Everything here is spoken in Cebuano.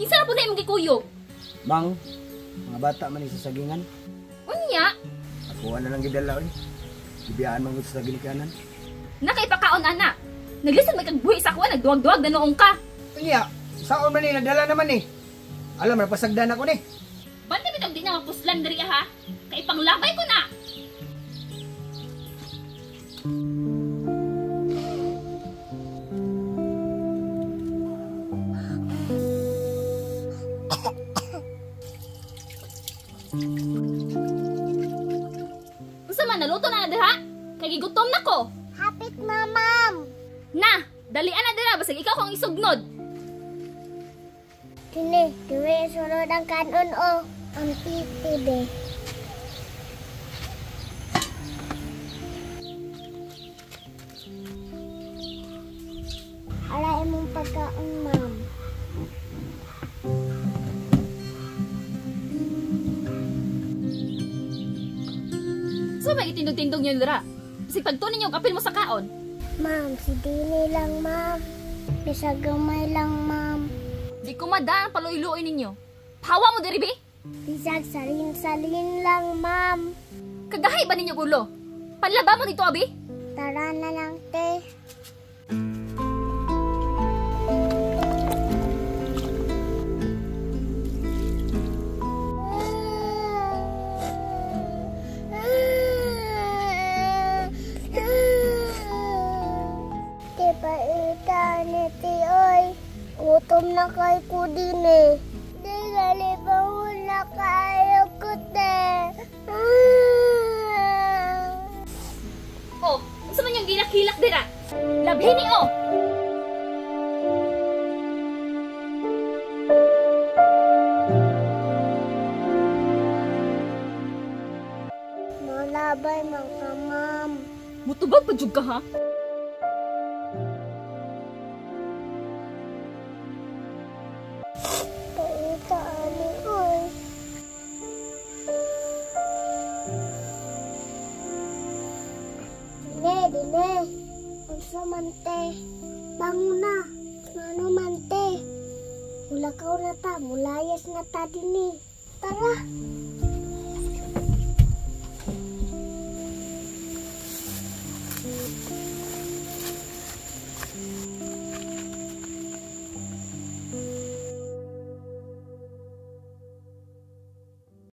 Kinsa na po na imong gikuyog? Mang, mga bata man sa sagingan. Unya, Ako na lang gidala oy. Gibiyaan man gud sa ginikanan. Nakaipakaon ana. Naglisod may kagbuhi sa kuha, nagduwag-duwag na noong ka. Unya, saon man ni nadala naman ni. Alam na pasagdan ako ni. Bantay bitong di na mapuslan diri ha. Kay panglabay ko na. Unsa man naluto na na diha? Kay gigutom na ko. Hapit na, ma'am. Na, dalian na dira basig ikaw kong isugnod. Kini, duwe sunod ang kanon o. Ang titi be. Ara imong pagkaon, ma'am. So may itindog-tindog niyo dira. Basig pagtunin niyo kapil mo sa kaon. Ma'am, si Dini lang, ma'am. Bisag gamay lang, ma'am. Di ko madaan ang paluiluoy ninyo. Pahawa mo diri, be? Bisag salin-salin lang, ma'am. Kagahay ba ninyo gulo? Panlaba mo dito, abi? Tara na lang, te. Te, paita ni te, oy. Gutom na kay ko din eh. Di gali bangon na kayo ko, te. Oh, unsa man yung gilak-hilak dira? Labhi ni oh. Malabay man ka, ma'am. Mutubag pa jud ka ha? Paita ani oy. Dine, dine. Unsa man te? Bango na. Ngano man te? Mulakaw na ta, mulayas na ta dinhi. Tara.